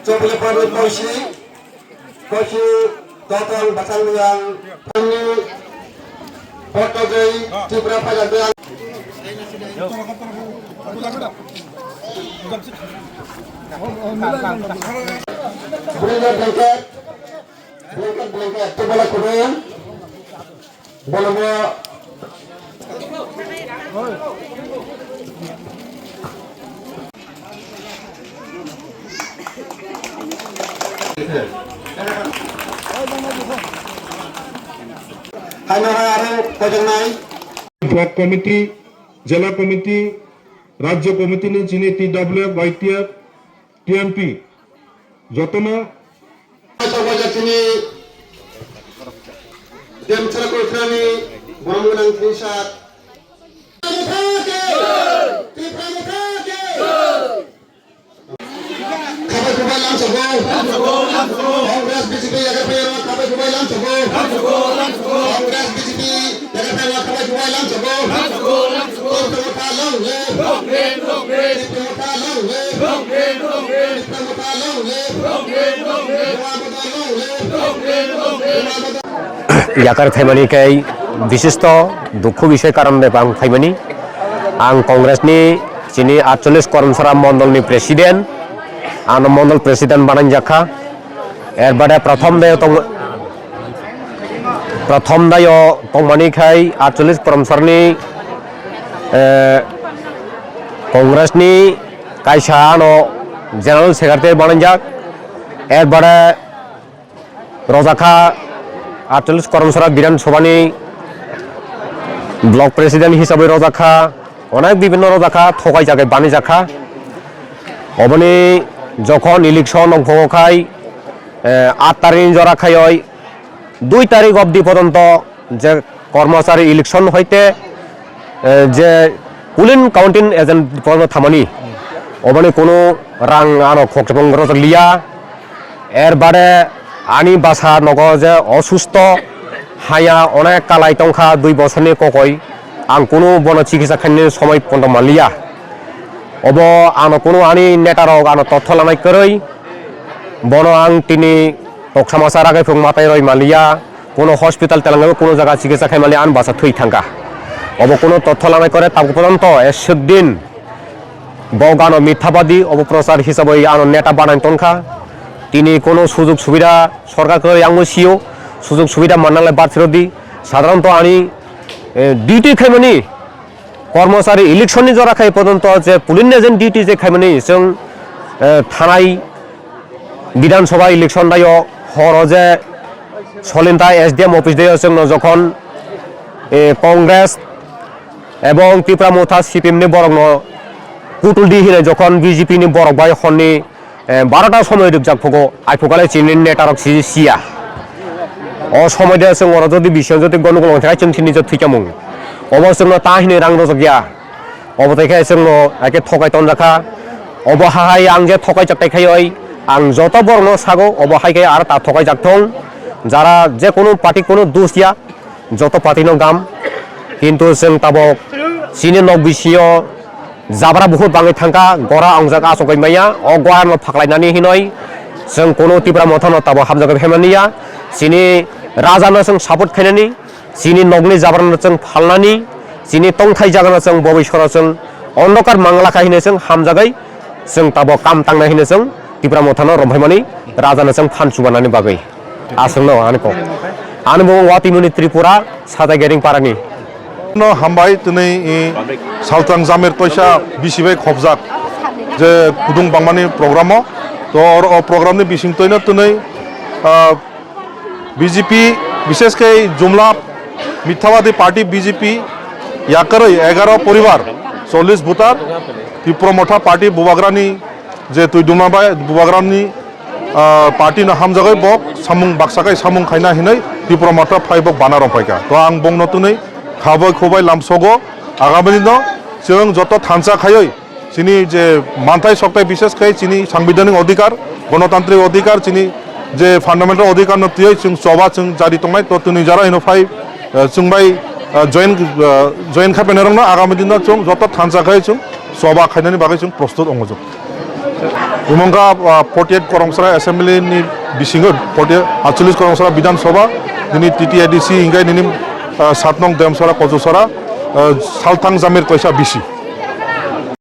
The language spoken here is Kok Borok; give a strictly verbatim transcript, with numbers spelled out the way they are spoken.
Chobile parwi koisi, koisi total bachang yang tangni photo jai Tripura phailak yang. Bring the blanket, blanket, blanket, tobala kubun. Bono bo haino hai aro kojaknai. Block committee, jela committee, rajya committee ni chini T W F, Y T F, T M P, jotono Chini Demchara Koitrani borok gwnang tini sat. Khabai khubai lamsogo. Congress B J P yaga phaiyama khabai khubai lamsogo. Congress B J P yaga phaiyama khabai khubai lamsogo. Tipra Motha long live. Tipra Motha long live. Tipra Motha long live. Yakar phaimani khe bishisto dukhu bisoi karon bai ang phaimani. Ang Congress ni chini atchollish Koromsara mondol ni president, ano mondol president bananjak kha. Er bade prothom dayo tong, prothom dayo tongmani khai atchollish Koromsar ni, eh, Congress ni kaisa ano general secretary bananjak. Er bade rojakha atchollish Koromsara Bidhan Sabha ni block president hisabai rojakha, onek bibhinno rojakha, thokai jagai bani jakha. Oboni jokhon election ongkhogo khai, eh, aat tarikh ni jora khaioi dui tarikh obdi pojonto je kormochari election hoite, eh, je polling counting agent porno thamani, oboni kunu rang ano khokchapang rojak liya. Er bade ani basa nogo je osusto haya onek kalai tongkha dui bosorni kokoi, ang kunu bono chikitsa khainani somoi pondo manliya. Obo ano kunu ani neta rok ano totho lanai kwrwi, bono ang tini Toksa masa ragai phung matai roi maliya, kuno hospital telangwi kuno jaga chikitsa khai maliya, ani basa thwi thangkha. Obo kuno totho lanai kore tabuk pojonto eswk din bo gano mithabadi, obo prochar hisabai ano neta banai tongkha. Tini kuno sujug subida sorkar kwrwi ang bo sio, sujug subida mannalai bathiro di. Sadharanto ani, eh, duty khaimani Kormochari election ni jora khai pojonto je polling agent duty je khaimani chwng, eh, thanai Bidhan Sabha election daio horo je Solinta S D M office daio chwngno jokhon, eh, Congress ebong Tipra Motha C P M ni borokno kutul di hinai jokhon B J P ni borok bai honni eh, barota somoi rwkjak phugo, aiphukalai chini netarok si siya. O somoi de chwng oro jodi bising jodi gondogol wngkha, chwng chini je thwikhamung. Obo chwngno ta hinwi rang rwjakya. Obo tei khe chwngno haikhe thokai tonjakha. Obo hahai ang je thokai chaktai khaioi, ang joto borokno sago, obo haikhe aro ta thokai jak thung. Jara je kunu party kunu dus ya, joto party no gam, kintu chwng tabok chini nok bisingo jabra buhur bangwi thangkha, gora ongjak achugwi maya, o gora no phaklainani hinoi chwng kunu Tipra Motha no tabok hamjagwi phaimani ya, chini raja no chwng support khainani, chini nokni jabra no chwng phalnani, chini tongthai jaga no chwng bobisoro chwng ondokar manglakha hinwi chwng hamjagwi chwng tabok kam tangnai hinwi chwng Tipra Motha no romphaimani raja no chwng phan chubanani bagwi. Aswkno ani kok. Ani bo Watimuni Tripura, Satai Gering Parani. No hambai twnwi, i, Saltang Jamer Toisa bisi bai khopjak je kudung bangmani program o. To oro o program ni bising twino twnwi, ah, B J P, bishesh khe Jumla Mithabadi Party B J P yakarwi egaro poribar, chollish voter, Tipra Motha Party Bubagrani je twi duma bai Bubagrani ah, party no hamjagwi bo samung baksa khai samung khaina hinwi Tipra Motha phai bo bana rwphaikha. To ang bongno twnwi khabai khubai lamsogo, agami dino chwng joto thansa khaiwi chini je manthai sokthai bishesh khai chini sangbidhanik odhikar, gonotantrik odhikar, chini je fundamental odhikar no twiwi chwng choba chwng jari tongnai, to twnwi jara hino phai, eh, chwng bai Ah, join, ah, join khapainairokno agami dino chwng joto thansa khai chwng choba khainani bagwi chwng prostut wngo chwng. Umangkha, ah, forty eight Korongchara assembly ni bisingo forty eight, aatcholish Korongchara Bidhan Sabha, nini T T A D C hinkhe nini, ah, satnong Demsara, Kochusara, ah, Salthang Jamir Toisa B C.